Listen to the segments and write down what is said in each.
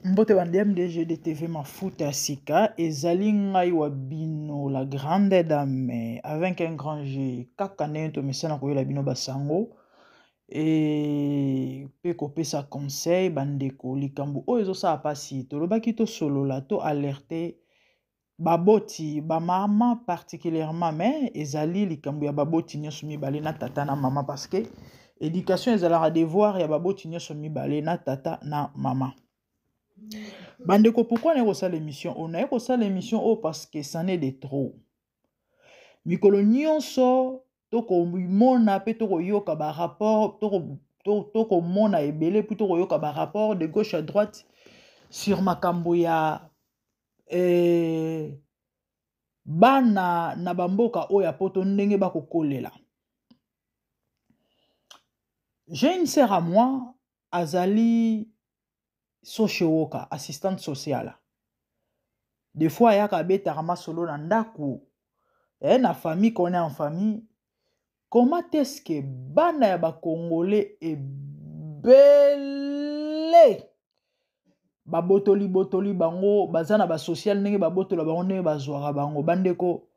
Mbote bande MDG de TV Mafuta ya sika ezali ngai wa bino la grande dame avec un grand G kaka ndenge tomesana koyela bino basango e mpe kopesa conseil bandeko likambo oyo ezosala mpasi tolobaki tosolola to alerte Baboti, ba mama particulierement mais ezali likambo ya baboti nyonso mibale na tata na mama parce que education ezalaka devoir ya baboti nyonso mibale na tata na mama. Bandeko, pourquoi naye kosala émission oyo? Naye kosala émission oyo parce que c'en est de trop. Mikolo nyonso tokomona mpe tokoyoka ba rapport tokomona ebele mpe tokoyoka ba rapport de gauche à droite sur makambo ya eh, bana na bamboka oyo ya poto ndenge bakokolela. J'ai une sœur à moi azali social worker, assistante sociale. Des fois ayaka abetaka masolo na ndako eh, na famille qu'on est en famille. Comment est-ce que bana ya ba Congolais ebele babotoli botoli bango baza na ba social ndenge babotola bango ndenge bazwaka bango bandeko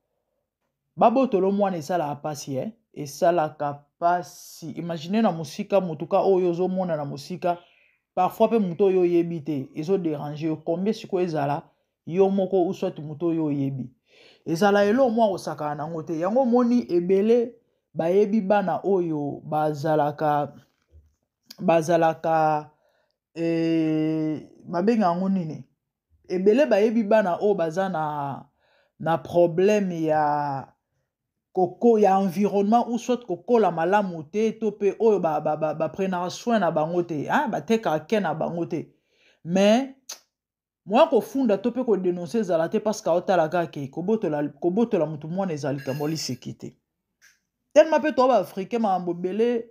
babotolo mwana esalaka mpasi eh? Esalaka mpasi. Imagine na mosika motuka oyo ozomona na mosika parfois mpe moto oyo oyebi te ezoderange yo combien sikoyo ezala yo moko ou soit moto oyo oyebi ezala eloko mwa kosakana nango te. Yango omoni ebele bayebi bana oyo bazalaka bazalaka e, babenga yango nini, ebele bayebi bana oyo baza na problème ya koko ya environnement ou soit kokola malamu te to mpe oyo baprenaka soin na bango te, batekaka ke na bango te. Mais moya kofunda to mpe kodenonse ezala te parce que aotala kaka ke kobotola, kobotola motu mwana ezala likambo liseki te. Tellement mpe toa baafricain makambo ebele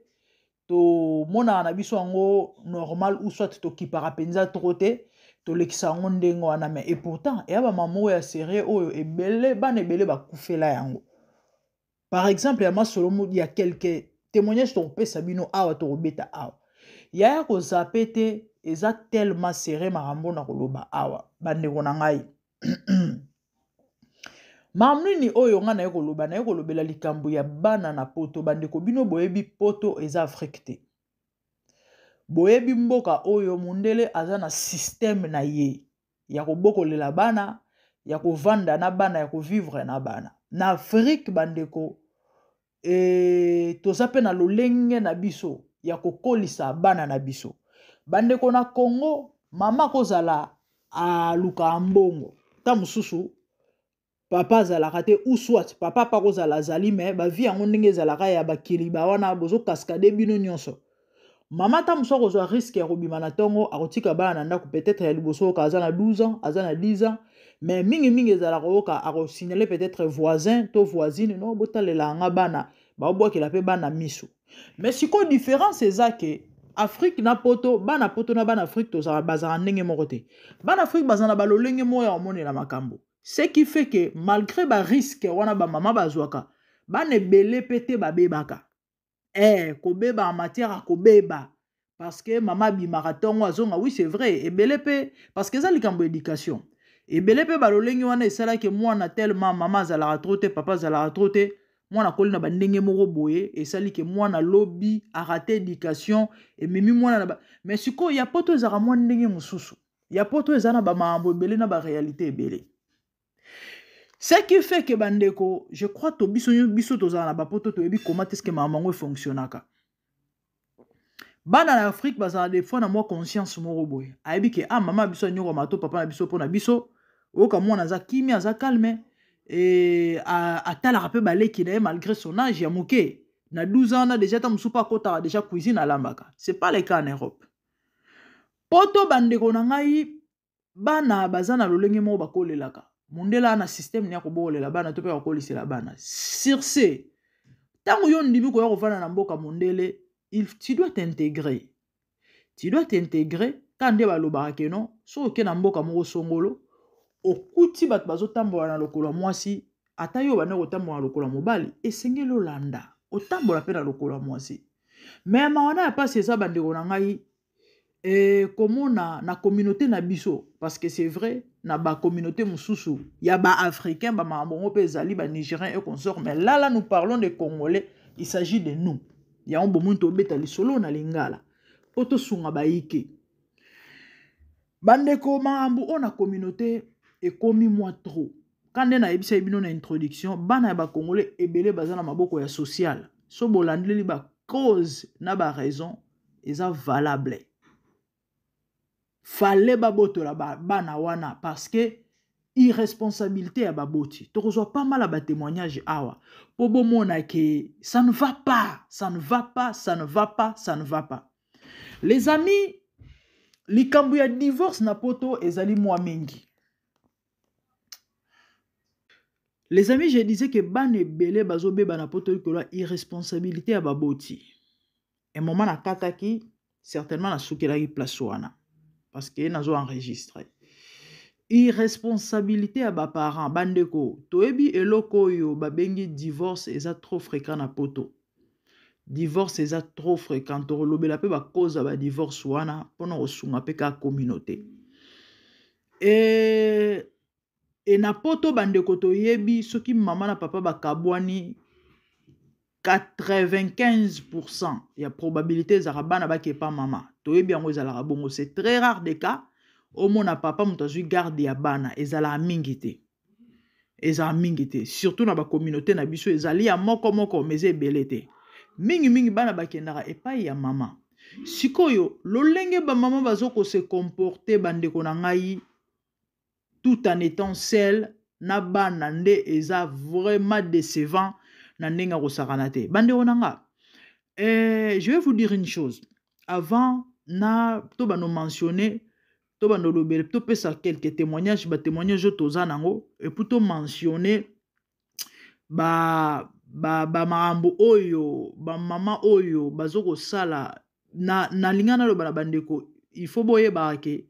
tomonaka na biso yango normal ou soit tokipaka mpenza trop te, tolekisa yango ndenge wana. Mais et pourtant eya bamama moko ya sérieux oyo ebele bana ebele bakufela yango. Par exemple ya masolo ya quelques témoignages tokopesa bino awa, tokobeta awa yaya kozape te, eza tellement serré makambo na koloba awa bandeko na ngai. Makambo nini oyo ngai naye koloba? Naye kolobela likambo ya bana na poto. Bandeko, bino boyebi poto eza Afrique te. Boyebi mboka oyo mundele aza na système na ye ya kobokolela bana, ya kovanda na bana, ya kovivre na bana. Na Afrique bandeko e, toza mpe na lolenge na biso ya kokolisa bana na biso. Bandeko, na Congo mama kozala alukaka mbongo, ta mosusu papa azalaka te ou soit papa pa kozala azali me bavie yango ndenge ezalaka ya bakiliba wana bozokaskade bino nyonso. Mama ta mosusu akozwa risque ya kobima na ntongo, akotika bana na ndako, peut-être ya liboso oyoka aza na 12 ans, aza na 10 ans, mais mingimingi ezalaka oyoka akosignale peut-être voisin to voisine, no botalela yanga bana, baobwakela mpe bana miso. Mais sikoyo différence eza ke Afrique na poto, bana poto na bana Afrique tozala bazala ndenge moko te. Bana Afrique bazala na balolenge moko ya komonela makambo, ce qui fait que malgré barisque wana bamama bazwaka, bana ebele mpe te babebaka. Kobeba en matière ya kobeba parce que mama abimaka ntongo azonga, oui c'est vrai, ebele mpe parce que eza likambo ya éducation. Ebele mpe balolenge wana esalaki mwana tellement mama azalaka trop te, papa azalaka trop te, mwana akoli na bandenge moko boye, esali ke mwana lobi arate éducation ememi mwana na ba. Mais sikoyo ya poto ezalaka mwa ndenge mosusu. Ya poto eza na bamakambo ebele na baréalité ebele, ce qui fait que bandeko, je crois to biso biso tozala na bapoto, toyebi comment est-ce que makambo yango efonctionnaka. Bana na Afrique bazala des fois na mwa conscience moko boye, ayebi ke ah, mama na biso anyokama to papa na biso mpo na biso. Oyoka mwana aza kimia, aza calme e atalaka mpe baleki na ye malgré son âge ya moke na 12 ans na déjà ta mosusu mpe akotaka déjà cuisine alambaka. C'est pas le cas en Europe. Poto bandeko na ngai, bana baza na lolenge moko bakolelaka. Mondele na système ya kobokolela bana to mpe kokolisela bana. Sur ce, ntango yo ndimi koya kovanda na mboka mondele, tu dois t'intégrer, tu dois t'intégrer. Ka nde balobaka ke non, soki oke na mboka moko songolo, okuti bato bazotambola na lokolo ya mwasi, ata yo obandi kotambola na lokolo ya mobali, esengeli olanda otambola mpe na lokolo ya mwasi. Me mawana ya mpasi eza bandeko na ngai. E komona na communauté na biso, parce que c'est vrai, na ba communauté mosusu ya ba africain, ba makambo yango mpe ezali, ba nigérien et consort, mais là, là nous parlons des Congolais, il s'agit de nous. Yango bomoni tobeta lisolo na lingala mpo tosunga bayike. Bandeko, makambo oyo na communauté ekomi mwa trop. Ka nde nayebisaki bino na introduction, bana ya bacongolais ebele baza na maboko ya social. So bolandeli ba cause na ba raison eza valable, fallait babotola bana wana parce que irresponsabilité ya baboti. Tokozwa pas mal ya batémoignage awa mpo bomona ke ça ne va pas, ça ne va pas, ça ne va pas, ça ne va pas. Les amis, likambo ya divorce na poto ezali mwa mingi. Les amis, je disais que bana ebele bazobeba na poto likolo ya irresponsabilité ya baboti. Un moment nakataki, certainement nasukelaki place wana parce que nazo enregistre. Irresponsabilité ya baparent. Bandeko, toyebi eloko oyo babengi divorce eza trop fréquent na poto. Divorce eza trop fréquent. Tokolobela mpe bacause ya badivorce wana mpona kosunga mpe kaka communauté. E na poto, bandeko, toyebi soki mama na papa bakabwani, 95% ya probabilité ezalaka bana bakepa mama. Toyebi yango ezalaka bongo. C'est très rare des cas omona papa moto azwi garde ya bana. Ezalaka mingi te, ezala mingi te, surtout na bacommunauté na biso. Ezali ya moko moko, mais eza ebele te. Mingimingi bana bakendaka epai ya mama. Sikoyo lolenge bamama bazokose comporter, bandeko na ngai, tout en étant seul na bana, nde eza vraiment décevant na ndenge ya kosakana te. Bandeko na nga, je vais vous dire une chose avant na to bano mentionner, to bando lobele, topesa quelques témoignages, batémoignage oyo toza nango, et puis to mentionner bamakambo ba oyo bamama oyo bazokosala. Na nalinga naloba na bandeko, il faut boyebaka ke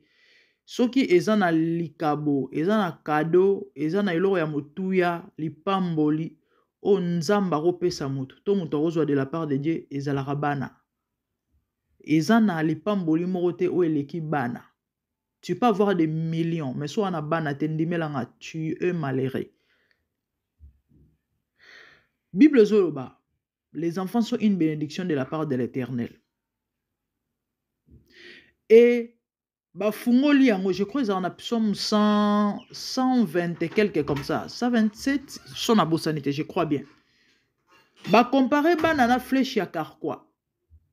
soki eza na likabo, eza na cadeau, eza na eloko ya motuya, lipamboli oyo Nzambe akopesa moto to moto akozwa de la part de Dieu, ezalaka bana. Eza na lipamboli moko te oyo eleki bana. Tu peux avoir des millions, mais so wana bana te, ndimelanga, tu es malheureux. Bible ezoloba: les enfants sont une bénédiction de la part de l'Éternel. Et bafungoli yango, je crois ezala na psaume 100, 120 et quelque comme ça, 127, so nabosani te, je crois bien. Bacompare bana na flèche ya carquois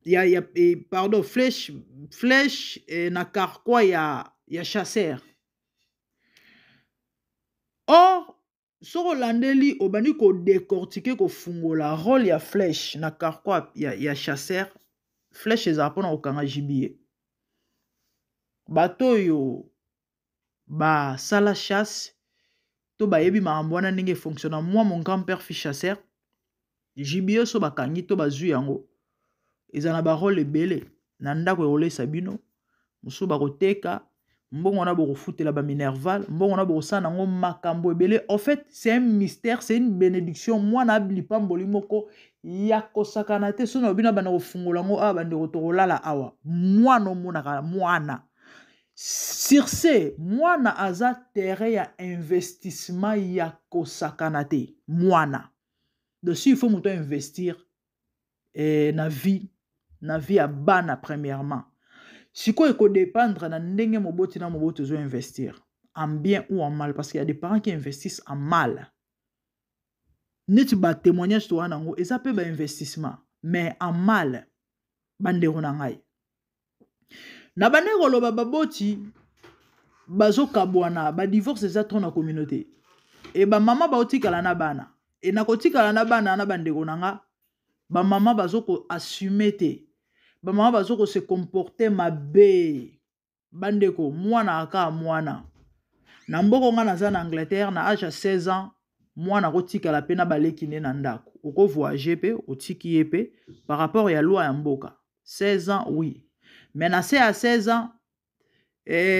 ya pardon, flèche na carquois ya chasseur. Or soki olandeli, obandi kodécortiquer, kofungola rôle ya flèche na carquois ya chasseur, flèche ezala mpona kokanga gibier. Bato oyo basala chasse to bayebi makambo wana ndenge efonctionne. Moi, mon grand père fut chasseur. Gibier so bakangi to bazwi yango, eza na barôle ebele na ndako. Ekolesa bino, mosusu bakoteka, mbongo wana bokofutela baminerval, mbongo wana bokosala nango makambo ebele. En fait, c'est un mystère, c'est une bénédiction. Mwana lipamboli moko ya kosakana te. So na bino banda kofungola yango awa, bandeko, tokolala awa. Mwana omonaka mwana sur ce, mwana aza terrain ya investissement ya kosakana te. Mwana, donc si il faut moto investir na vie ya bana, premièrement sikoyo ekodépendre na ndenge moboti na moboti ozo investir, en bien ou en mal, parce qu'il y a des parents qui investissent en mal. Neti batémoignage towana nango eza mpe bainvestissement, mais en mal. Bandeko na ngai, na bandeko, koloba baboti bazokabwana, badivorce eza trop na communauté. E bamama baotikala na bana, e na kotikala na bana na bandeko na nga, bamama bazokoassume te, bamama bazokose comporter mabe. Bandeko, mwana aka mwana na mboko. Nga naza na Angleterre, na age ya 16 ans mwana akotikala mpe na baleki nde na ndako. Okovoyage mpe otiki ye mpe par rapport ya loi ya mboka, 16 ans, oui, mais na se ya 16 ans,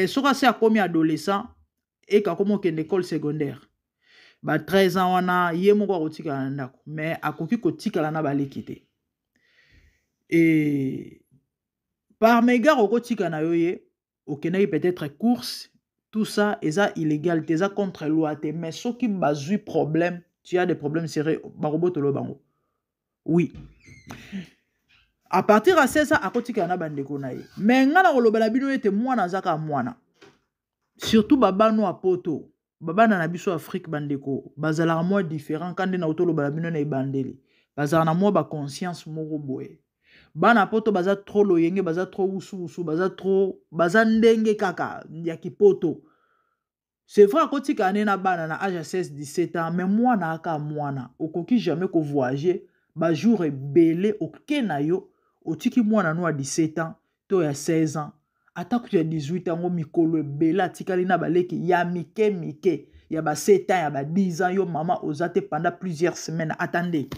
soki ase akomi adolescent, eka akomi okende école secondaire, ba 13 ans wana, ye moko akotikala na ndako, mais akoki kotikala na baleki te. E Par mégarde, okotika na yo ye, okendaki peut-être course, tout ça eza illégal te, eza contre loi te, mais soki bazwi problème, tu as des problèmes sérieux, bakobotolo bango. Oui, à partir ya 16 ans akotikala na bandeko na ye. Mais nga na koloba na bino ete mwana aza kaka mwana, surtout babano ya poto. Babana na biso Afrique, bandeko, bazalaka mwa différent. Ka nde na otoloba na bino na ebandeli, bazalaka na mwa baconscience moko boye. Bana poto baza trop loyenge, baza trop wusuwusu, baza trop, baza ndenge kaka ya kipoto. C'est vrai, akotikala nde na bana na age ya 16 17 ans, mais mwana aka mwana. Okoki jamais kovoyage bajour ebele, oke na yo, otiki mwana no ya 17 ans to ya 16 ans, ata kutu ya 18 yango, mikolo ebele atikali na baleki ya mike mike ya ba 7 ans, ya ba 10 ans. Yo mama oza te pendant plusieurs semaines. Ata nde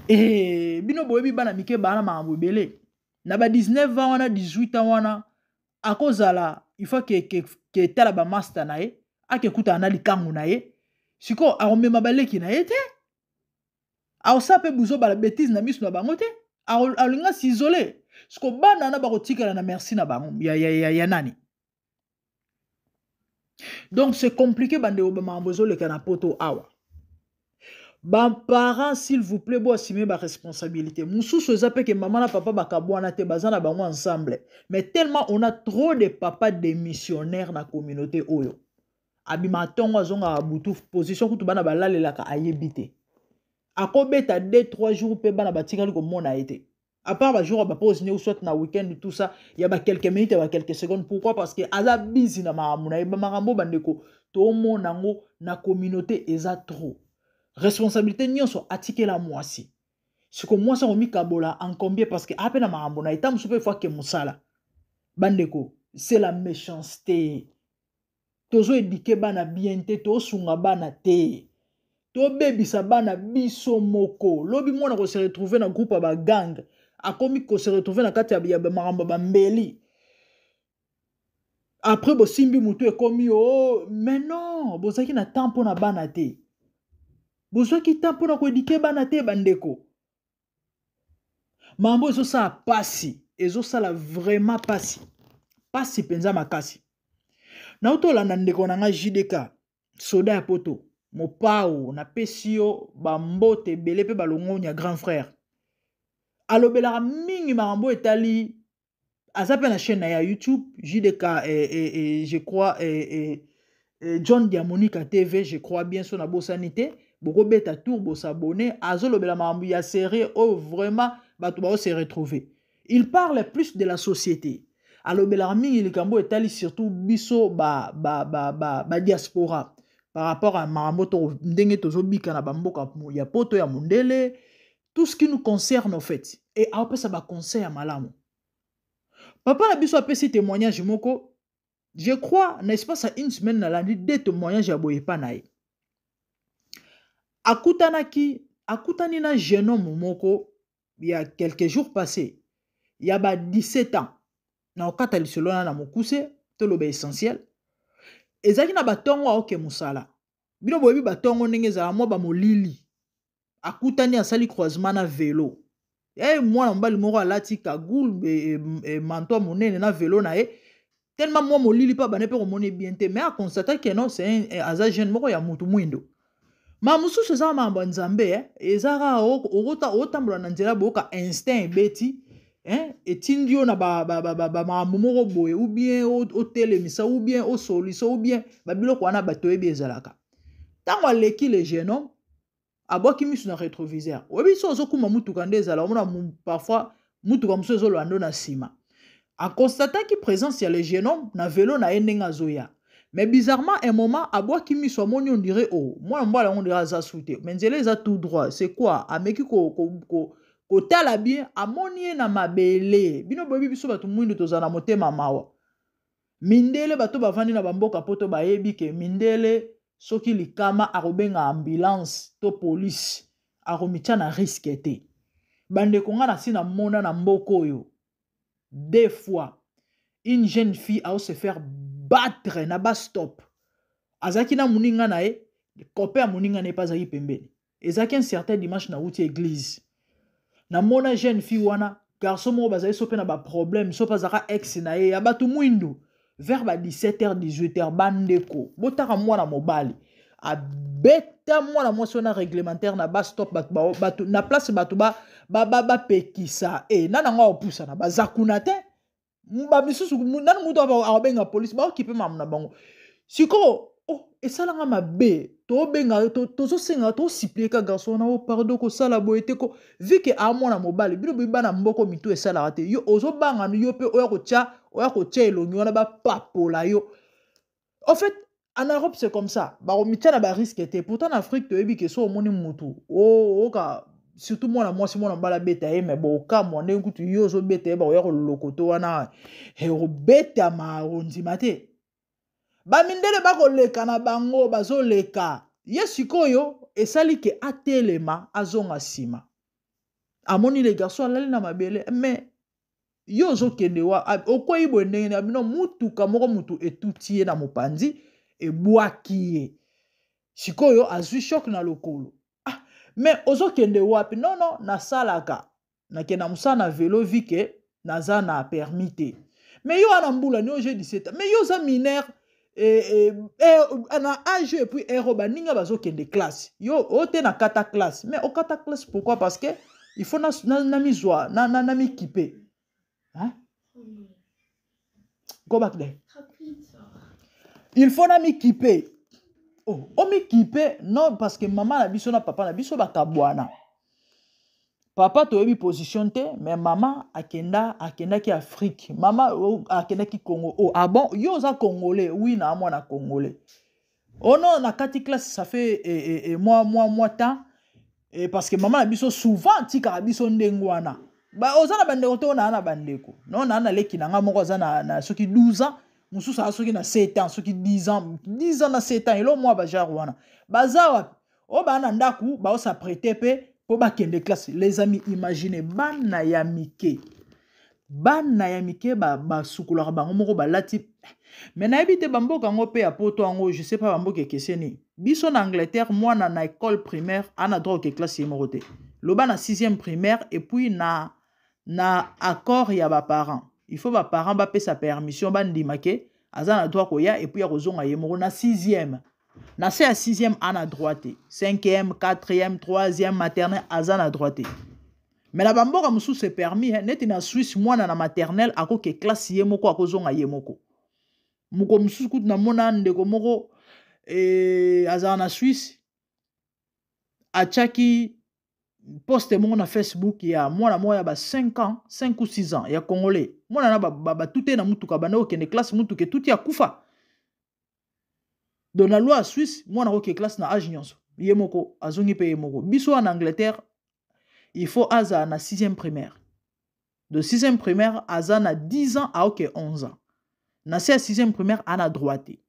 e, bino boyebi bana mike baa na makambo ebele. Na ba 19 ans wana, 18 ans wana, akozala, il faut ke etala bamaster na ye, akekutana na likangu na ye. Sikoyo akomema baleki na ye te, akosala mpe buzoba, bêtise na miso na bango te, alinga s'isole. Siko bana wana bakotikala na merci na bango ya nani? Donc c'est compliqué, bandeko. Bamakambo ezoleka na poto awa, baparent, s'il vous plaît, boassume baresponsabilité. Mosusu eza mpe ke mama na papa bakabwana te, baza na bango ensemble, mais tellement on a trop de papa démissionnaire na communauté oyo, abima ntongo, azongaka butu, position kutu bana balalelaka ayebi te. Akobeta 2 3 jours mpe bana batikali komona ye te, à part bajour ya bapause ne ou soit na week-end, tout ça, ya ba quelques minutes, ya ba quelques secondes. Pourquoi? Parce que aza busy na makambo na ye. Bamakambo, bandeko, tomona yango na communauté eza trop. Responsabilité nyonso atikela mwasi. Siko mwasi akomikabola en combien? Parce que ape na makambo na ye, ta mosusu mpe efo ake mosala. Bandeko, c'est la méchanceté. Tozoéduquer bana bien te, tosunga bana te, tobebisa bana biso moko. Lobi mwana kose retrouve na groupe ya bagang, akomi kose retrouve na kati ya makambo ya bambeli. Après bosimbi motu, ekomi o oh, mais non, bozalaki na temps mpo na bana te, bozwaki temps mpo na koéduquer bana te. Bandeko, mambo ezosala pasi, ezosala vraiment pasi, pasi mpenza makasi. Nauti olanda ndeko na nga JDK, soda ya poto, mopao, napesi yo bambote ebele mpe balongoni ya grand frère. Alobelaka mingi makambo etali, aza mpe na chaîne na ya YouTube, JDK eh, je crois eh, John Diamonica TV, je crois bien, so nabosani te. Bokobeta tour, bosabone. Azolobela makambo ya série oyo vraiment bato bao se retrouver. Il parle plus de la société, alobelaka mingi likambo etali surtout biso ba diaspora ba, ba, ba, par rapport à makambo to ndenge tozobika na bamboka ya poto ya mondele, tout ce qui nous concerne en fait. Et aopesa baconseil ya malamu. Papa na biso apesi témoignage moko, je crois na espace ya une semaine nalandi deux témoignage ya boye epa na ye. Akutanaki, akutani na jeune homme moko ya quelques jours passés, ya ba 17 ans. Na kokata lisolo wana na mokuse, toloba essentiel, ezalaki na batongo, aoke mosala. Bino boyebi batongo ndenge ezala, mwa bamolili. Akutani, asali croisement na velo. E, mwana mobali moko alati cagoule, e, manteau monene, na velo na ye. Tellement mwa molili mpe abande mpe komoni bien te, mais aconstater ke non, c'est aza jeune moko ya mutu mwindo. Ma mosusu eza makambo ya Nzambe, eh? Eza kaka otambola na nzela, boyoka instinct ebeti, eh? Etindi yo na bamakambo moko boye, ou bien otelemisa, ou bien osolisa, ou bien babiloko wana bato oyebi ezalaka. Ntango aleki, le jeune homme abwaki miso na rétroviseur. Oyebi so ozokuma mutuka nde ezala, omona parfois mutuka mosusu ezolanda na nsima. Aconstataki présence ya le jeune homme na velo na ye ndenge azoya. Mais bizarrement, un moment abwaki miso, amoni, on dirait o oh, mwana mobali yango, on dirait aza su te, mais nzela eza tout droit, c'est quoi? Ameki kotala bien, amoni ye na mabele. Bino boyebi biso bato mwindu tozala na motema mawa. Mindele, bato bavandi na bamboka poto bayebi ke mindele soki likama, akobenga ambulance to police, akomitia na risque te. Bandeko, nga na si namona na mboka oyo deux fois une jeune fille ao se faire battre na bus stop. Azalaki na moninga na ye, copain ya moninga na ye mpe azalaki pembeni. Ezalaki un certain dimanche, nauti église, namona jeune fille wana. Garçon moko bazali so mpe na baproblème, so mpe azalaka ex na ye ya bato mwindu, vers ba 17h 18h. Bandeko, botaka mwana mobali abeta mwana mwasi wana réglementaire na bus stop. Bato na place, bato bapekisa ba, ba, e nani yango akopusana, baza kuna te. Bamisusu nani mutu akobenga polise, baokipe mamu na bango. Sikoyo, oh, esalanga mabe. Tobenga, tozosenga, tosupplier ka garçon wana: "O oh, pardon, kosala boye te." Ko vu que amwana mobali, bino boyi bana mboko, mitu esalaka te. Yo ozobanga, yo mpe oya kotia elongi wana, bapapola yo. En fait, en Europe, c'est comme ça, bakomitia na barisque te. Pourtant na Afrique, toyebi ke so omoni mutu oka, surtout mwana mwasi, mwana mobali abeta ye, mais bo okamwa ndenge kutu yo ozobeta ye, bakoya kolokoto wana, obetama, ondima te. Bamindele bakoleka na bango, bazoleka ye. Sikoyo esali ke atelema, azonga nsima, amoni le garçon alali na mabele. Mais yo ozokende wa, okwei boye ndenge na bino? Mutuka moko, mutu etuti ye na mopanzi, ebwaki ye. Sikoyo azwi choc na lokolo. Ah, mais ozokende wapi? Non, non, nasalaka, nakenda mosala na vélo, vu que naza na permis te. Mais yo wana mbula ni oje 17, mais yo oza mineur na âge, et puis ero baninga bazokende classe, yo ote na kata classe. Mais okata classe pourquoi? Parce que il faut na mizwa na mikipe, hein? Go back there. Il faut na mikipe. Oh, omikipe? Non, parce que mama na biso na papa na biso bakabwana. Papa toyebi position te, mais mama akenda, akendaki Afrique, mama, oh, akendaki Congo. Oh, ah bon, yo oza Congolais? Oui, na mwana Congolais. Oh non, na kati classe, ça fait moi temps, et parce que mama na biso souvent tikaka biso ndenge wana. Ba oza na bandeko te? Oyo naa na bandeko, non, naa na leki na nga moko, aza na soki 12 ans, mosusu aza soki na 7 ans, soki 10 ans, 10 ans na 7 ans, elo mwa bagenre wana. Baza wapi? Oyo baa na ndako, baos'apprêter mpe mpo bakende classe. Les amis, imagine bana ya mike, bana ya mike basukolaka bango moko, balati. Mais nayebi te bamboka yango mpe ya Poto yango, je sais pas, bamboka ekeseni. Biso na Angleterre, mwana na école primaire ana droit oke classe ye moko te. Loba na 6e primaire, et puis na accord ya baparent. Il faut baparent bapesa permission, bandima ke aza na droit koya et puis ya kozonga ye moko na 6e. Na se ya 6e ana droit te. 5e, 4e, 3e, maternelle, aza na droit te. Mais na bamboka mosusu c'est permis, hein. Neti na Suisse, mwana na maternelle akoke classe ye moko, akozonga ye moko. Moko mosusu kutu, namona ndeko moko azala na Suisse, atiaki poste moko na Facebook ya mwana moko ya ba 5 ans, 5 ou 6 ans, ya Congolais. Mwana na batute na mutuka, banda kokende classe, mutuka etuti, akufa. Donc na loi ya Suisse, mwana akoke classe na age nyonso ye moko, azongi mpe ye moko. Biso wana na Angleterre, il faut azala na 6e primaire. De 6e primaire, aza na 10 ans, aoke 11 ans. Na se ya 6e primaire, ana droit te.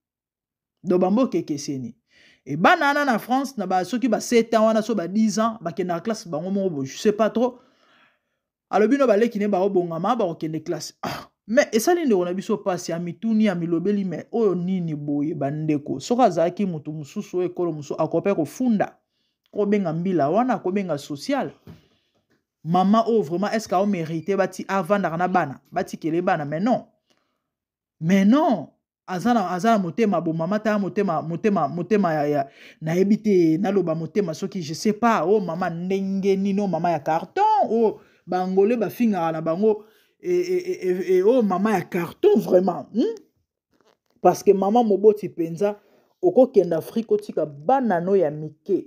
Donc bamboka ekeseni. E bana wana na France, na ba soki ba 7 ans wana, so ba 10 ans, bakendaka classe bango moko boye, je sais pas trop. Alobi no, baleki ne baobongama, bakokende classe. Ah, mais esali ndeko na biso mpasi ya mituni ya milobeli. Mais oyo nini boye, bandeko? Soki azalaki motu mosusu, oyo ekolo mosusu, akope kofunda, kobenga mbila wana, akobenga social. Mama oyo vraiment, est ce que aomérite bati avandaka na bana, batikele bana? Mais non, mais non, aza na motema bomama. Tala motema ya nayebi te, naloba motema soki, je sais pas. Oyo mama ndenge nini? Oyo mama ya carton, oyo Bangole bafingaka na bango, oyo mama ya carton vraiment, Parce que mama moboti mpenza, okokende Afrique, otika bana no ya mike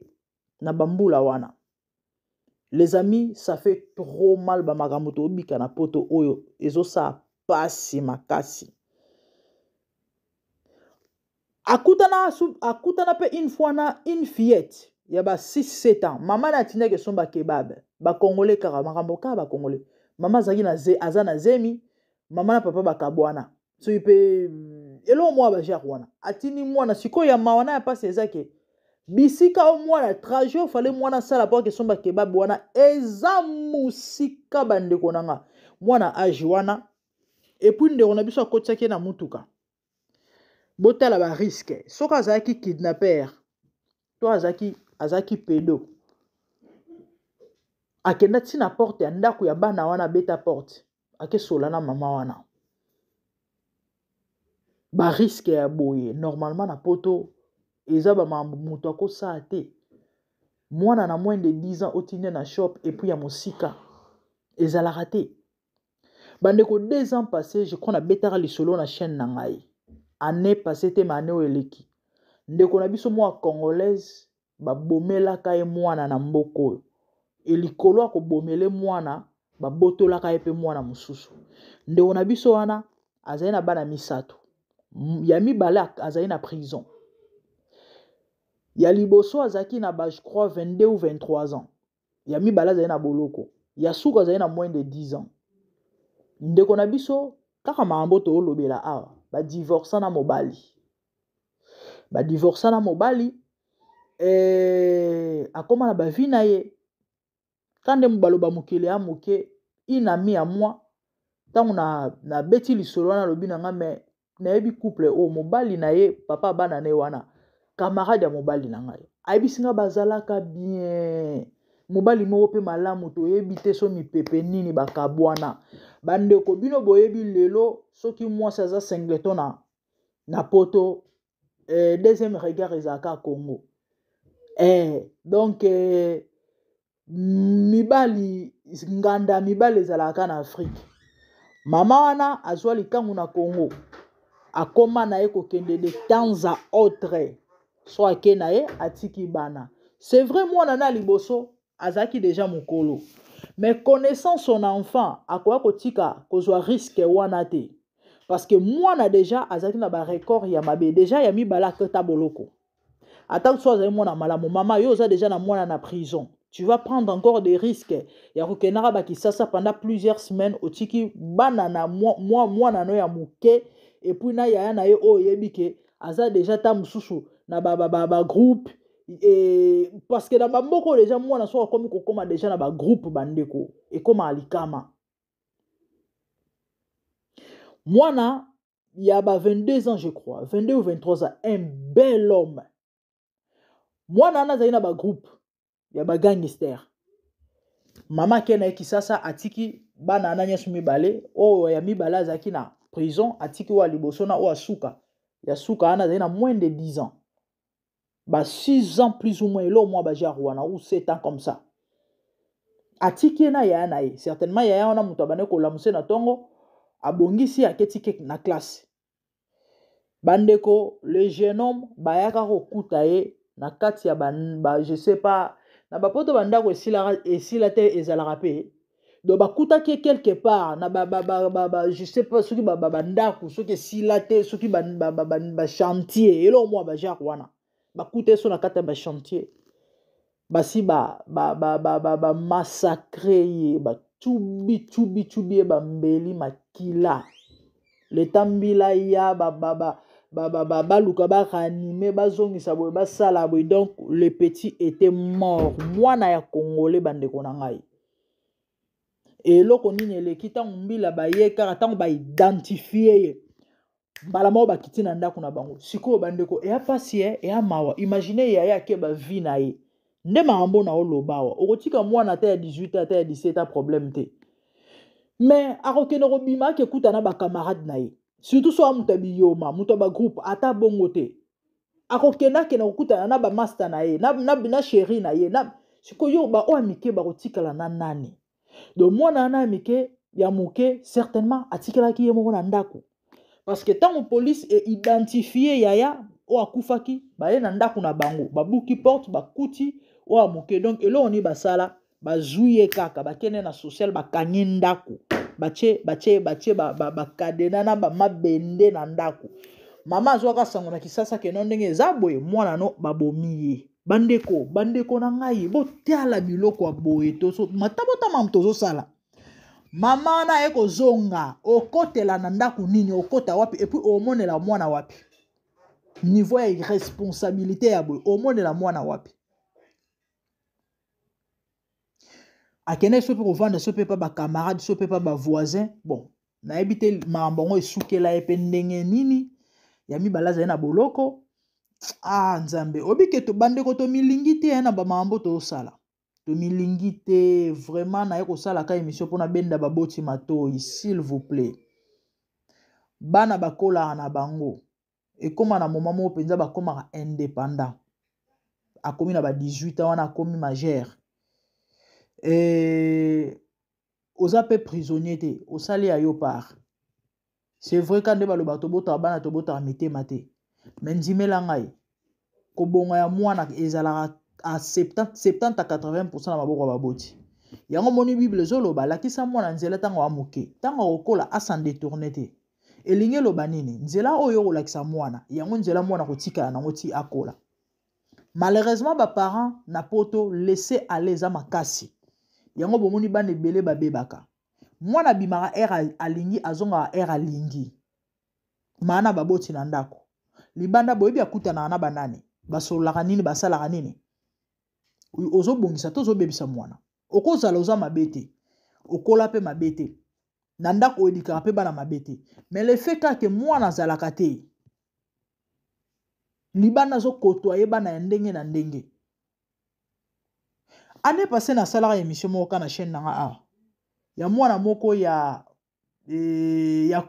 na bambula wana. Les amis, ça fait trop mal. Bamakambo tobika na Poto oyo ezosala pasi makasi. Akutana mpe une fois na une fillette ya ba 6 7 ans. Mama na atindaki esomba kebab. Bakongole kaka, makambo kaka Bakongole. Mama azalaki na aza na zemi, mama na papa bakabwana, soki mpe eloko mwa bagenre wana. Atindi mwana. Sikoyo ya mawa na ya mpasi eza ke bisika o mwana, trajet ofale mwana asala po akesomba kebab wana eza mosika. Bandeko na nga, mwana age wana, et puis ndeko na biso akotisaki ye na mutuka. Botala barisque. Soki azalaki kidnapper to azalaki pédo. Akenda ti na porte ya ndako ya bana wana, abeta porte, akesola na mama wana. Barisque ya boye normalement na poto eza bamambo moto akosala te. Mwana na moins de 10 ans otinde na shop et puis ya mosika ezalaka te. Bandeko, 2 ans passé, je crois, nabetaka lisolo na chaîne na ngai, année passé te, ma année oyo eleki, ndeko na biso mwa congolaise babomelaka ye mwana na mboka oyo. Elikolo ya kobomele mwana, babotolaka ye mpe mwana mosusu. Ndeko na biso wana azali na bana misato. Ya mibale azali na prison, ya liboso azalaki na ba, je crois, 22 ou 23 ans, ya mibale azali na boloko, ya suka azali na moins de 10 ans. Ndeko na biso, kaka makambo toolobela awa, badivorsa na mobali, badivorsa na mobali, akóma na bavie na ye. Ka nde baloba mokili ya moke. Une amie ya moi, ntango nabeti lisolo wana, alobi na nga: "Me nayebi couple oyo, mobali na ye, papa bana na ye wana, camarade ya mobali na ngai." Ayebisi nga bazalaka bien, mobali moko mpe malamu, toyebi te so mipepe nini bakabwana. Bandeko, bino boyebi lelo soki mwasi aza singleton na poto, deuxième regard ezalaka Congo. Donc mibali nganda, mibali ezalaka na Afrique. Mama wana azwa likangu na Congo, akóma na ye kokende de temps à autre. So ake na ye, atiki bana. C'est vrai, mwana na liboso azalaki déjà mokolo, mais connaissant son enfant, akoya kotika kozwa risque wana te, parce que mwana déjà azalaki na barecord ya mabe déjà. Ya mibale akota boloko. Ata so azali mwana malamu, mama, yo oza déjà na mwana na prison, tu vas prendre encore des risques ya kokendaka bakisasa pendant plusieurs semaines, otiki bana na mwana no ya moke, et puis na yaya na ye oyo oyebi ke aza déjà ta mosusu na bagroupe ba, ba, e, parce que na bamboka oyo déjà mwana soki akomi kokóma déjà na bagroupe, bandeko, ekóma likama. Mwana ya ba 22 ans, je crois, 22 ou 23 ans, un bel homme. Mwana wana azali na bagroupe ya bagangster. Mama ake na ye Kisasa, atiki bana wana nyonso mibale. Oyo ya mibale azalaki na prison, atiki oyo ya liboso na oyo asuka. Ya suka wana azali na moins de 10 ans, ba 6 ans plus ou moins, eloko mwa bagenre wana, ou 7 ans comme ça. Atiki ye na yaya na ye. Certainement yaya wana moto abandi kolamusa na ntongo, abongisi, aketi na classe. Bandeko, le jeune homme bayaka kokuta ye na kati ya ba, je sais pas, na bapoto bandako esila te, ezalaka mpe. Donc bakutaki ye quelque part na ba, je sais pas soki bandako soki esila te, soki bachantier, eloko mwa bagenre wana. Bakuta ye so na kati ya bachantier, basi bamassacre ye, batubi tubi tubi ye bambeli, makila leta mbila ya baluka baréanimer, bazongisa boye, basala boye. Donc le petit était mort, mwana ya congolais. Bandeko na ngai, eloko nini eleki? Ntango mbila baye kaka, ntango baidentifie ye, mbala moko bakiti na ndako na bango. Sikoyo bandeko, eya pasi, e eya mawa. Imagine yaya ake bavie na ye nde makambo na oloba awa. Okotika mwana ata ya 18, ata ya 17, problème te, mais akokende kobima, akekuta na bacamarade na ye, surtout so moto ya biyoma, moto ya bagroupe, ata bongo te, akokende, akende kokutana na bamaster na ye, na chéri na ye na. Sikoyo baoyo ya mike bakotikala na nani? Donc mwana wana ya mike, ya moke, certainement atikalaki ye moko na ndako, parce que ntango police eidentifie yaya oyo akufaki, baye na ndako na bango, babuki porte, bakuti oyo ya moke. Donc eloko nini basala? Bazwi ye kaka, bakende na social, bakangi ndako, batie batie batie bacadenas na bamabende na ndako. Mama azwaka sango na Kisasa keno ndenge eza boye, mwana no babomi ye. Bandeko, bandeko na ngai, botala biloko ya boye, matabotama tozosala. Mama wana aye kozonga, okotela na ndako nini? Okota wapi? Et puis omonela mwana wapi? Niveau ya irresponsabilité ya boye, omonela mwana wapi? Akende so mpe kovanda so mpe pa bacamarade, so mpe pa bavoisin. Bon, nayebi te makambo yango esukela ye mpe ndenge nini. Ya mibale azali na boloko. Ah, Nzambe, obike to bandeko, tomilingi te na bamakambo tozosala. Tomilingi te vraiment. Naye kosalaka émission mpona benda baboti matoi, s'il vous plaît. Bana bakolaka na bango, ekóma na moment moko mpenza bakómaka indépendant. Akomi na ba 18 ans wana, akomi majeur e, oza mpe prisonnier te, osali ya yo part. C'est vrai ka nde balobaka, tobotaka bana, tobotaka mitema te. Mais ndimela ngai, kobonga ya mwana ezalaka a 70, 70 à 80 na maboko ya baboti. Yango moni Bible ezoloba: "Lakisa mwana nzela ntango amoke, ntango akokola asan détourner te." Elingi eloba nini? Nzela oyo okolakisa mwana, yango nzela mwana kotikala nango ti akola. Malheureusement, baparent na Poto, laisser aller eza makasi. Yango bomoni bana ebele babebaka. Mwana abimaka heure alingi, azongaka heure alingi. Maa baboti na ndako, libanda boyebi akutanaka na banani, basololaka nini, basalaka nini. Ozobongisa te, ozobebisa mwana. Okozala oza mabe te, okola mpe mabe te na ndako, oyedikaka mpe bana mabe te, mais le fait kaka mwana azalaka te libanda, azokotwa ye bana ya ndenge na ndenge. Année passée, nasalaka émission moko ka na chaîne nanga awa ya mwana moko ya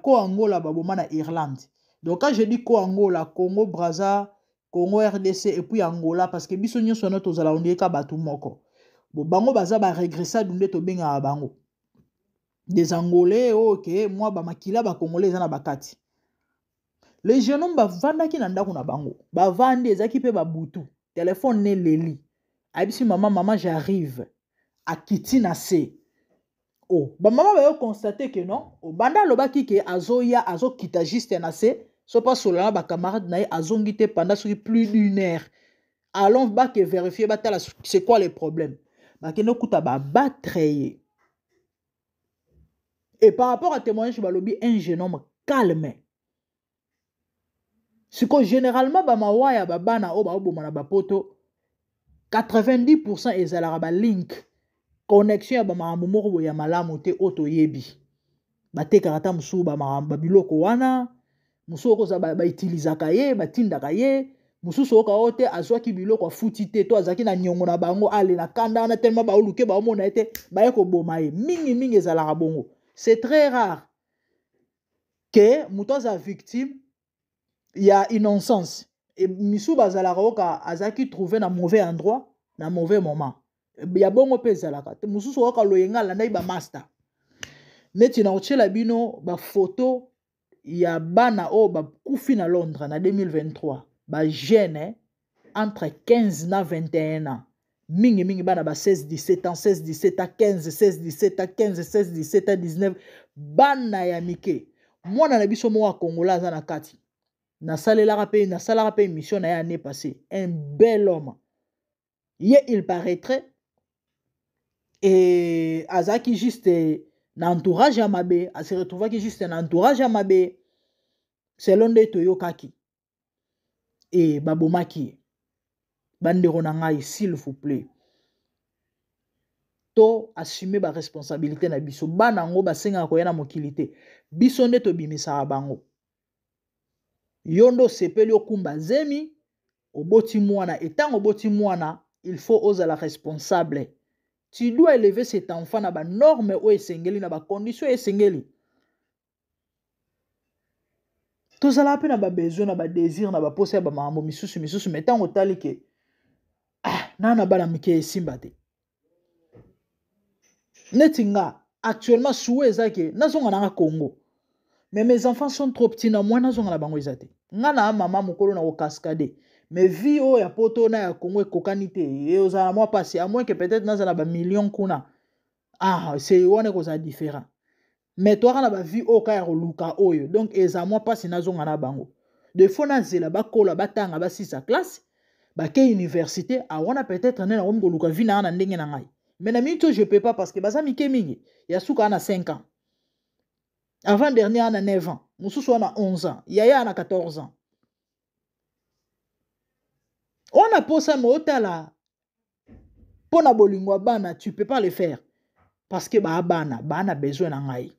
ko Angola, baboma na Irlande. Donc quand je dis ko Angola, Congo Braza, Congo RDC et puis Angola, parce que biso nyonso wana tozala ondeka bato moko. Bo bango baza baregressado, nde tobengaka bango des Angolais oyo ke mwa bamakila bacongolais eza na bakati. Les jeunes hommes bavandaki na ndako na bango, bavandi, ezalaki mpe babutu, telefone neleli, ayebisi mama: "Mama, j'arrive." Akiti na se o oh, bamama bayo constater ke non, obanda alobaki ke azoya, azokita juste na se so mpo asola na bacamarade na ye, azongi te pendant soki plus d'une heure. Allons bake vérifier, batala c'est quoi le problème. Bakende okuta babattre ye. Et par rapport à témoignage, balobi un jeune homme calme. Sikoyo, généralement, bamawa ya babana oyo baoboma na bapoto, 90 ezalaka balink connexion ya bamakambo moko boye ya malamu te oyo toyebi. Batekaka ata mosusu bamakambo, babiloko wana mosusu okoza bautilisaka ye, batindaka ye mosusu. Oyoka oyo te, azwaki biloko, afuti te, to azalaki na niongo na bango, ale na kanda wana tellement baoluke, baomona ye te, baye koboma ye. Mingimingi ezalaka bongo. C'est très rare ke moto aza victime ya innocence. E misusu bazalaka oyoka azalaki trouvé na mauvais endroit, na mauvais moment ya bongo. Mpe ezalaka mosusu oyoka loyenga alandaki bamaster. Neti na kotiela bino bafoto ya bana oyo bakufi na Londres na 2023, bajeune entre 15 na 21 ans, mingimingi bana ba 16, 17 ans, 16, 17 ans, 15, 16, 17 ans, 15, 16, 17 ans, 19, bana ya mike. Mwana na biso moko ya Kongola aza na kati. Nasalelaka mpe, nasalaka mpe émission na ye année passée. Un bel homme ye, il paraîtrait e azalaki juste na entourage ya mabe, ase retrouvaki juste na entourage ya mabe, selon nde toyokaki, e babomaki ye. Bandeko na ngai, s'il vous plaît, to assume baresponsabilité na biso. Bana yango basengaka koya na mokili te, biso nde tobimisaka bango. Yo nde osepeli okumba zemi, oboti mwana. Etango oboti mwana, il faut ozala responsable. Tu dois élever cet enfant na banorme oyo esengeli, na bacondition oyo esengeli. Tozalaka mpe na babesoin, na badésir, na baposa ya bamakambo misusu misusu, mais ntango otali ke ah, na na bana mike, esimba te. Neti nga actuellement, souhait eza ke nazonga nanga Congo, mais mes enfants sont trop petits. Na mwa nazonga na bango eza te. Nga na mama mokolo na kokaskade, mais vie oyo ya Poto na ya Congo ekokani te. Ozala mwa mpasi, à moins que peut-être nazala bamillion kuna. Ah, c'est wana ekozala différent, mais toaka na bavie oyo ka ya koluka oyo. Donc eza mwa mpasi nazonga na bango. De faut nazela bakola, batanga, basisa classe, bake université. Awana peut-être nde nakomi koluka vie na nga na ndenge na ngai. Mais na minute oyo, je peux pas, parce que baza mike mingi. Ya suka na 5 ans, avant dernier ana 9 ans, mosusu wana 11 ans, yaya ana 14 ans. Wana posa ma otala mpo na bolingo ya bana, tu peux pas le faire, parce que baa bana, baa na besoin na ngai.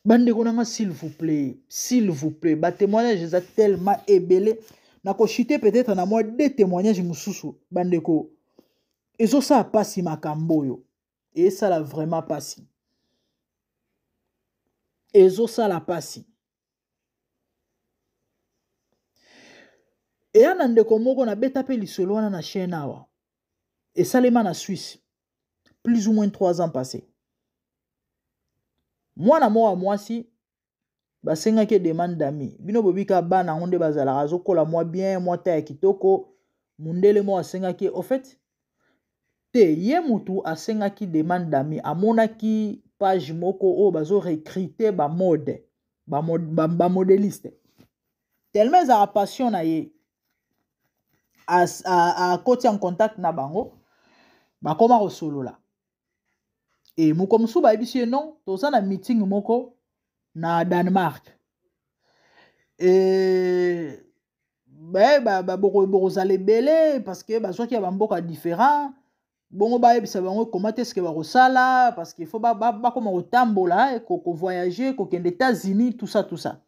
Bandeko na nga, s'il vous plaît, s'il vous plaît, batémoignage eza tellement ebele, nakochite peut-être na mwa deux témoignage mosusu. Bandeko, Ezosala mpasi makambo oyo, esala vraiment mpasi, ezosala mpasi. Eya na ndeko moko nabeta mpe lisolo wana na chaîne awa, esalema na Suisse plus ou moins 3 ans passé. Mwana moko ya mwasi basengaki demande d'ami. Bino bobika bana yango nde bazalaka, azokola mwa bien, mwa ta ya kitoko. Mundele moko asengaki, au fait te, ye mutu asengaki demande d'ami, amonaki page moko oyo bazo recruter ba mode, ba modéliste. Tellement ezalaka passion na ye, akoti en contact na bango, bakoma kosolola. E moko mosusu bayebisi ye non, toza na meeting moko na Danemark, e bokozala ebele parce que bazwaki ya bamboka différent. Bongo bayebisa bango comment est-ce que bakosala, parce que faut bakoma kotambola, kovoyager, kokende États-Unis, tout ça, tout ça.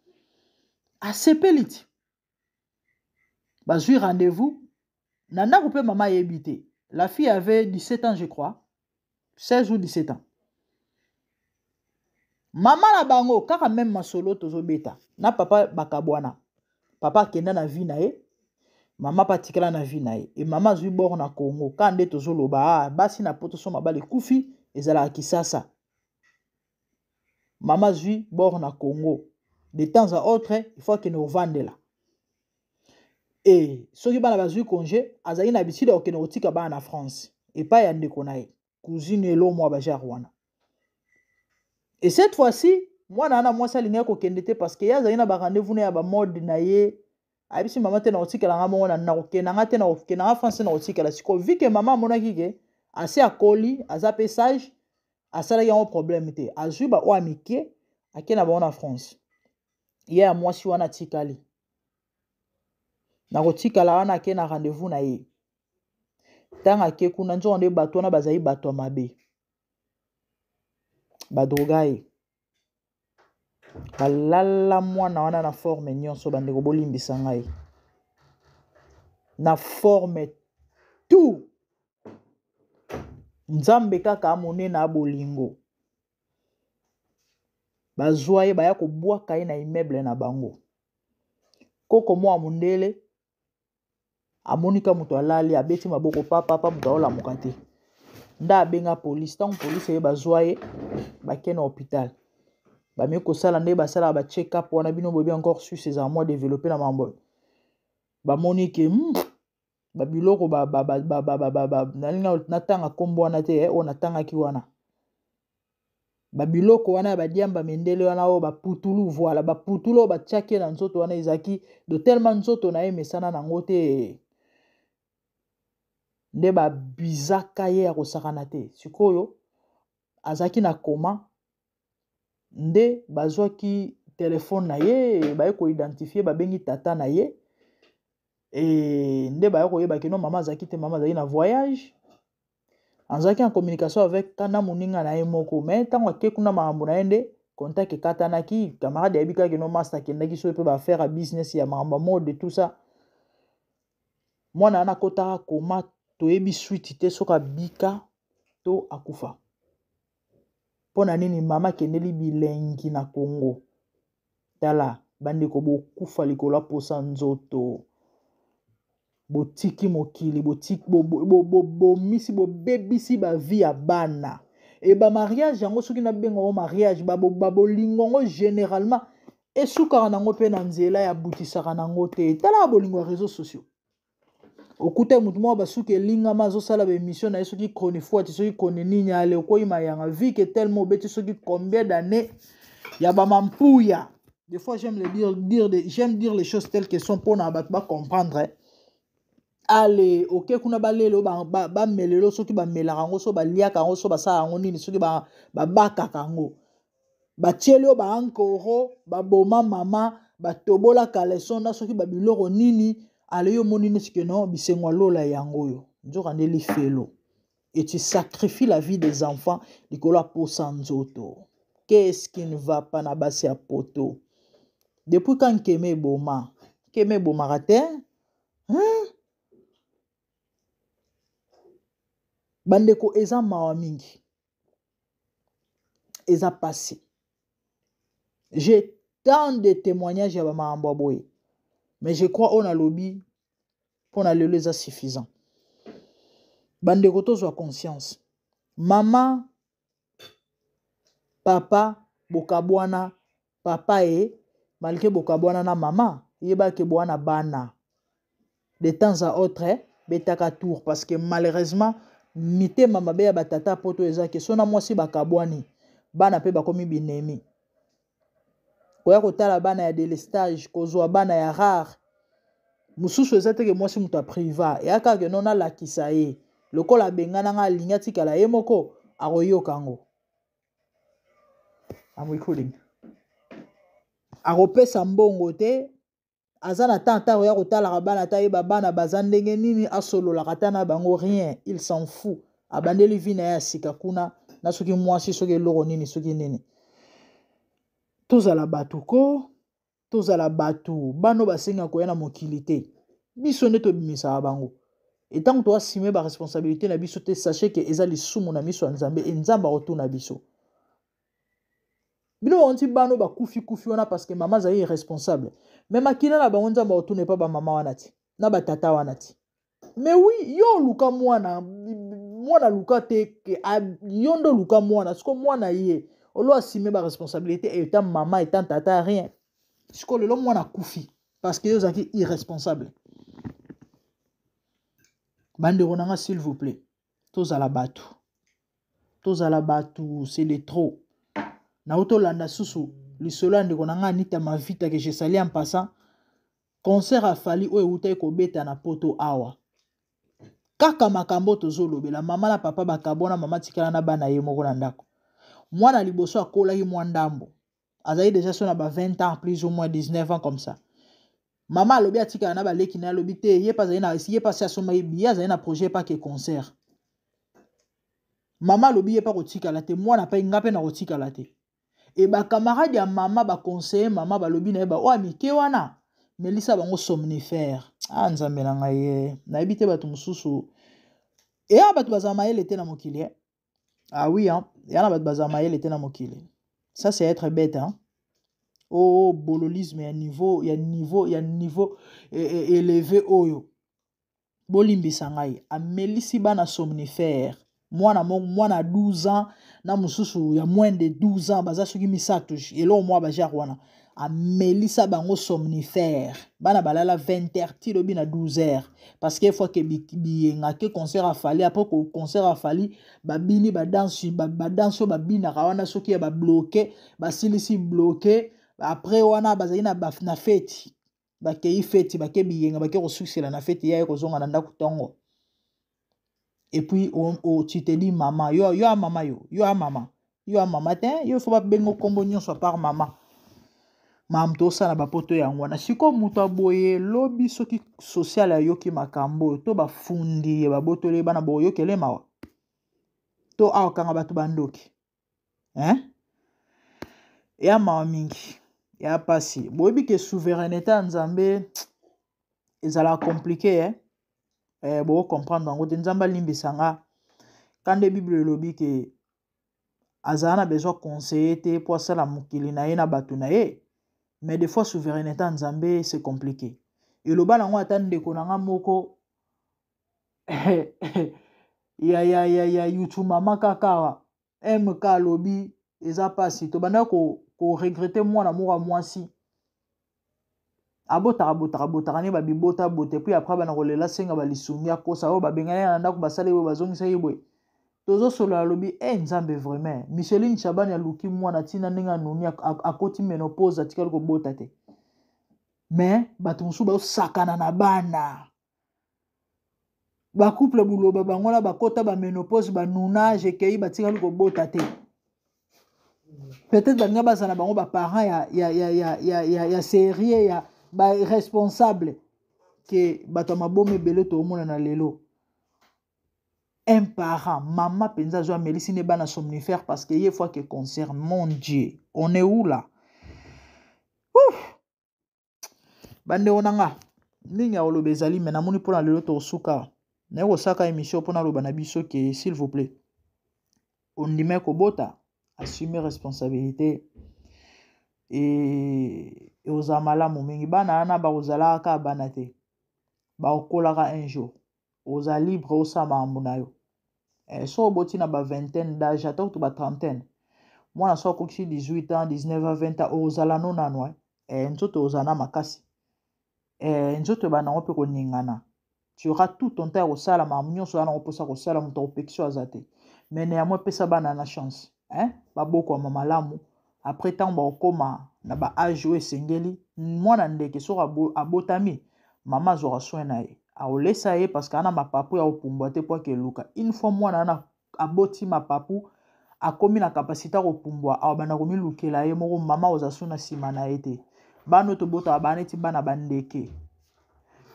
Asepeli ti bazwi rendez-vous na ndako mpe mama ayebi te. La fille avait 17 ans, je crois, 16 ou 17 ans. Mama na bango kaka même masolo tozobeta na papa, bakabwana. Papa akenda na vie na ye, mama mpe atikala na vie na ye. E mama azwi bord na Congo ka nde tozoloba. Ah, basi na poto so mabala ekufi, ezalaka kisasa. Mama azwi bord na Congo, de temps à autre il faut akende kovandela. E soki bana bazwi congé, azalaki na habitude ya kokende kotika bana na France epai ya ndeko na ye, cousine elo mwa bajare wana. Et cette fois-ci mwana wana mwasi alingaki kokende te, parce que ye azalaki na barendez-vous na ya bamode na ye. Ayebisi mama te, na kotikela nga bongo, nakokende nga te, nakokende nga France, na kotikela. Sikoyo vu que mama amonaki ke asi akoli, aza mpe sage, asalaki yango problème te. Azwi baoyo ya mike, ake na bango na France. Ye ya mwasi wana atikali na kotikala wana, ake na rendez-vous na ye. Ntango ake kuna, nzongo nde bato wana bazali bato ya mabe, badroga ye, balala mwana wana na forme nyonso. Bandeko, bolimbisa ngai, na forme tout. Nzambe kaka amonene ya bolingo. Bazwa ye, baya kobwaka ye na immeuble na bango. Koko mwa mondele amoni ka moto alali, abeti maboko papapa, moto aolamuka te. Nde abenga polise. Ntango polise ye, bazwa ye, bake na hôpital, bameki kosala nde basalaka ba check up wana. Bino boyebi encore, Suisse ezala mwa développé na mambo. Bamoni ke babiloko nalinga natanga nkombo wana te, oyo natangaki wana, babiloko wana ya badiamba mindele wana oyo baputulu, voilà, baputulu oyo batiaki ye na nzoto wana, ezalaki de tellement nzoto na ye emesana nango te, nde babizaka ye ya kosakana te. Sikoyo azalaki na koma, nde bazwaki telefone na ye, baye koidentifier, babengi tata na ye. E nde baye koyeba ke non, mama azalaki te, mama azalaki na voyage, azalaki en communication avec kana moninga na ye moko. Mais ntango ake kuna, makambo na ye nde contact ekatanaki. Camarade ayebi kaka no master akendaki soki mpe baaffaire ya business ya makambo ya mode, tout ça. Mwana wana akotaka koma, toyebi suite te soki abika to akufa. Mpo na nini? Mama akendeli bilengi na Congo. Tala bandeko, bokufa likolo ya posa nzoto, botiki mokili, bomisi, bobebisi bavie ya bana. E bamariage yango, soki nabenga yango mariage, babolingo yango généralement esukaka nango mpe na nzela, ya butisaka nango te. Tala bolingo ya réseaux sociaux, okuta motu moko basuki elingama, azosala baémission na ye, soki chronifuati, soki chroni nini, ale okoyima yanga vike tellement obeti soki combien d'années ya bamampuya. Des fois j'aime le dire, dire j'aime dire les choses telles que sont mpona bato bacomprendre. Ale oke kuna, balelo bamelelo, soki bamelaka yango, so baliaka yango, so basalaka yango nini, soki babakaka yango, batieli oyo baankoro, baboma mama, batobola caleçon na soki babiloko nini. Ale yo omoni neti ke non, bisengo alola yango oyo, nzoka nde lifelo. Et tu sacrifies la vie des enfants likolo ya posa nzoto. Qu'est-ce qui ne va pas na basi ya poto? Depuis quand nkeme eboma? Nkeme ebomaka te, hein? Bandeko, eza mawa mingi, eza pasi. J'ai tant de témoignages ya bamakambo ya boye, mais je crois oyo nalobi mpo na lelo eza suffisant. Bandeko, tozwa conscience. Mama, papa bokabwana, papa e malgré bokabwana na mama, yebake bwana bana de temps à autre betaka tour, parce que malheureusement mitema mabe ya batata poto eza ke so na mwasi bakabwani, bana mpe bakomi binemi. Koya kotala bana ya délestage, kozwa bana ya rare mosusu eza teke mwasi moto apriva eya kaka ke no nalakisa ye lokola abengananga, alingi atikala ye moko, akoyoka yango. I'm recording. Akopesa mbongo te, aza na temps ata koya kotalaka bana, ata yeba bana baza ndenge nini, asololaka ata na bango, rien, il s'en fout. Abandeli vie na ye ya sika kuna na soki mwasi, soki eloko nini, soki nini. Tozala bato ko, tozala bato. Bano basenga koya na mokili te, biso nde tobimisaka bango. Etango toasime baresponsabilité na biso te, sachez ke eza lisumu na miso ya Nzambe e Nzambe akotuna biso. Bino bango nti bano bakufi kufi wana parce que mama azali irresponsable, mais makila na bango Nzambe akotuna epa bamama wana ti na batata wana ti. Mais oui, yo oluka mwana, mwana luka te ke yo nde oluka mwana. Siko mwana ye olo asime baresponsabilité etant mama, etant tata, rien. Siko lelo mwana akufi parce que yo ozalaki irresponsable. Bandeko na nga, s'il vous plaît, tozala bato, tozala bato, c'est de trop. Nauti olanda susu lisolo ya ndeko na nga Anita Mavita, que je salue en passant. Concert ya Fally oyo eutaki kobeta na poto awa, kaka makambo tozolobela, mama na papa bakabwana, mama tikala na bana ye moko na ndako. Mwana liboso akolaki mwa ndambo, azali déjà so na ba 20 ans, plus ou moins 19 ans comme ça. Mama alobi atikala na baleki na ye, alobi te, ye mpe azali na ye mpe asi asombaki billet, azali na projet pake concert. Mama alobi ye mpe akotikala te, mwana mpe nga mpe nakotikala te. E bacamarade ya mama baconseiller mama, balobi na ye baoyo mike wana, melisa bango somnifère. Ah, Nzambe na ngai ye, nayebi te bato mosusu eya bato bazala mayele te na mokili eh? Ah oui, hein? Eya na bato bazala mayele te na mokili. Ça, c'est être bête, hein? Oh, bololisme ya niveau ya niveau ya niveau élevé oyo. Bolimbisa ngai, amelisi bana somnifère, mwana moko, mwana 12 ans na mosusu ya moins de 12 ans, baza soki misato, eloko mwa bajare wana. Amelisa bango somnifère, bana balala 20 heures ti lobi na 12 heures, parce que fois ke biyenga ke concert ya Fally. Après concert ya Fally, babini badanse, badanse oyo babinaka wana, soki ya babloke, basilisi bloke. Après wana bazali na feti, bakei feti, bake biyenga, bake kosukisela na feti, ya ye kozonga na ndako ntongo. Et puis tu te dis mama, yo yo ya mama, yo yo ya mama, yo ya mama te, yo faut babenga nkombo nyonso à part mama. Makambo tosala bapoto yango wana. Sikoyo moto aboye, lobi soki social ayoki makambo oyo to bafundi ye, babotoli ye bana, boyokele mawa to awa kanga bato bandoki, hein? Eya mawa mingi, ya pasi. Boyebi ke souveraineté ya Nzambe ezalaka compliqué, eh? Eh, bocomprendre yango te. Nzambe alimbisa nga ka nde Bible elobi ke azala na besoin conseiller te mpo asala mokili na ye na bato na ye, mais des fois souveraineté ya Nzambe, c'est compliqué. Eloba nango ata ndeko na nga moko ya YouTube, mama kaka awa MK, alobi eza mpasi. Tobanda koregretter ko mwana moko ya mwasi abotaka, botaka, botaka ne babibota bote, puis après bana kolela, senga balisungi, akosa oyo babengani na ndako, basali boye, bazongisaki boye. Tozosolola, alobi e Nzambe, vraiment, Micheline Chabani aluki mwana ntina ndenge anuni, akoti ménopause, atikali kobota te. Mais bato mosusu bazosakana na bana, bacouple buloba bango wana bakota baménopause, banunage ekei, batikali kobota te. Peut-être balinga bazala bango baparent ya sérieux, ya baresponsable ke bato ya maboma ebele toomona na lelo. Un parent, mama mpenza azwa, amelisi ne bana somnifère parce que ye fois que concert. Mon Dieu, on est où là? Bandeko na nga, mingi ya koloba ezali, me namoni mpona lelo tokosuka. Naye kosaka émission mpo naloba na biso ke s'il vous plaît, ondima kobota, assumer responsabilité e ekozala malamu mingi. Bana wana bakozalaka kaka bana te, bakokolaka un jour, oza libre osala makambo na yo. So oboti na ba vingtaine d'âge, ata kutu ba trentaine, mwana so akokisi 18 ans, 19 ans, 20 ans, ozala no nano nzoto ozala na makasi, nzoto ebanda yango mpe koningana. Tu auras tout ton temps ya kosala makambo nyonso wana okoposa kosala, moto akopekisa aza te. Mais néanmoins, pesa bana na chance, hein? Babokwama malamu. Après, ntango bakokóma na ba âge oyo esengeli, mwana ndeke soki abotami, mama azwaka soin na ye, akolesa ye, parce que ana mapapu ya kopumbwa te po akeluka. Une fois mwana wana aboti mapapu, akomi na capacité ya kopumbwa, akobanda komilukela ye moko. Mama oza so na nsima na ye te. Bana oyo tobotaka baa neti bana bandeke.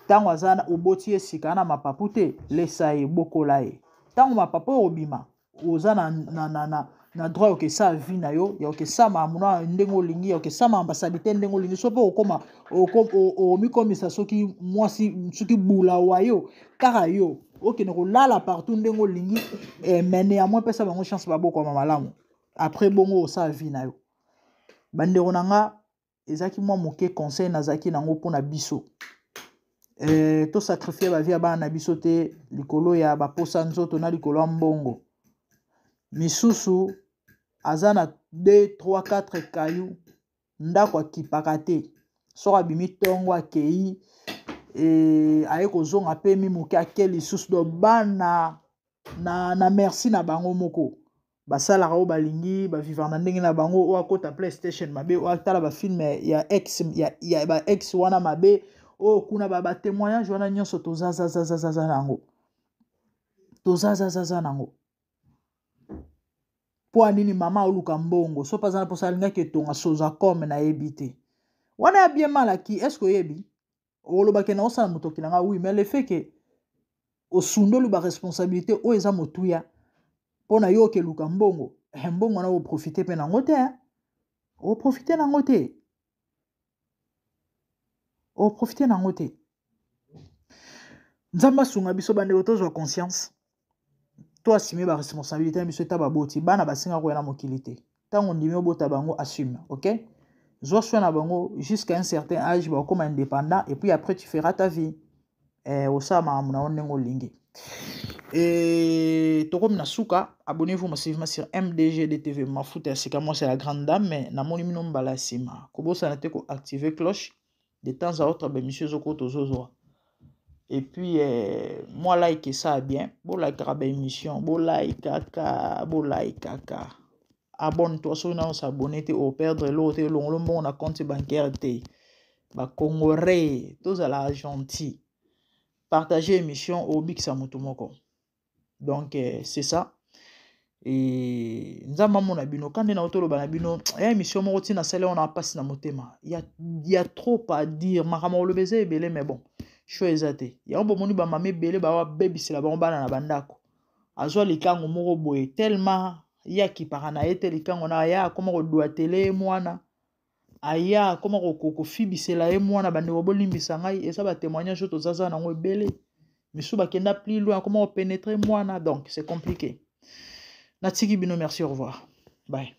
Ntango aza, oboti ye sika na mapapu te, lesa ye, bokola ye. Ntango mapapu oyo obima, oza na droit ya okesala vie na yo, ya okesala makambo na ndenge olingi, ya okesala makambo basali te ndenge olingi. So mpe okoma omikomisa soki mwasi, soki bula wa yo kaka yo, okende kolala partout ndenge olingi. Mais néanmoins, pesa bango chance babokwama malamu. Après bongo, osala vie na yo. Bandeko na nga, ezalaki mwa moke conseil nazalaki nango mpona biso. Tosacrifier ba vie ya bana na biso te likolo ya baposa nzoto na likolo ya mbongo. Misusu aza na 2, 3, 4 kayu, ndako akipaka te. Soki abimi ntongo, akei, aye kozonga mpe mi moke, ake lisusu. Do bana na merci na bango moko, basalaka oyo balingi, bavivaka na ndenge na bango. Oyo akota PlayStation mabe, oyo atala ba film ya ex ya ba ex wana mabe, oyo kuna ba témoignage wana nyonso, tozazazazaza nango, tozazazaza nango. Mpo anini? Mama oluka mbongo, so mpe aza na mposa, alingaki etonga Sozacom, nayebi te wana ya bien mal acquis. Est ce que oyebi olobaki na osala motoki na nga? Oui, mais le fait que osundoli ba responsabilité oyo eza motuya mpo na yo, okeluka mbongo, mbongo wana oprofiter mpe nango te, oprofiter nango te, oprofiter nango te. Nzambe asunga biso, bandeko, tozwa conscience, to assume ba responsabilité na biso. Eta baboti, bana basenga koya na mokili te. Ntango ndimi obota bango, assume, ok, zwa soin na bango jusqu'à un certain âge, bakokoma indépendant, et puis après tu feras ta vie, osala makambo na yo ndenge olingi. Et tokomi na suka. Abonnez-vous massivement sur MDG DTV, mafuta ya sika. Moi, c'est la grande dame, mais namoni mino mbala ya nsima. Kobosana te koactiver cloche. De temps à autre, ba émission ezoko tozozwa. Et puis moi, like ça bien, bolikaka ba émission, bolikaka, bolikaka. Abonne-toi soki nano s'abonner te, operdre eloko te, elongolo mbongo na compte bancaire te. Bacongolais, tozala gentil, partager émission, obikisa motu moko. Donc c'est ça. E Nzambe amona bino. Ka nde na otoloba na bino ya émission moko ntina asali wana, mpasi na motema, ya trop à dire, makambo koloba eza ebele, mais bon, choix eza te. Yango bomoni bamama ebele bawabebisela bango bana na bandako. Azwa likango moko boye, tellement ye akipaka na ye te likango na aya, akoma kodwatele ye mwana, aya akoma kofibisela ye mwana. Bandeko, bolimbisa ngai, eza ba témoignage oyo tozaza nango ebele. Misusu bakenda plus loin, akoma kopénétrer mwana. Donc c'est compliqué. Natiki bino, merci, au revoir, bye.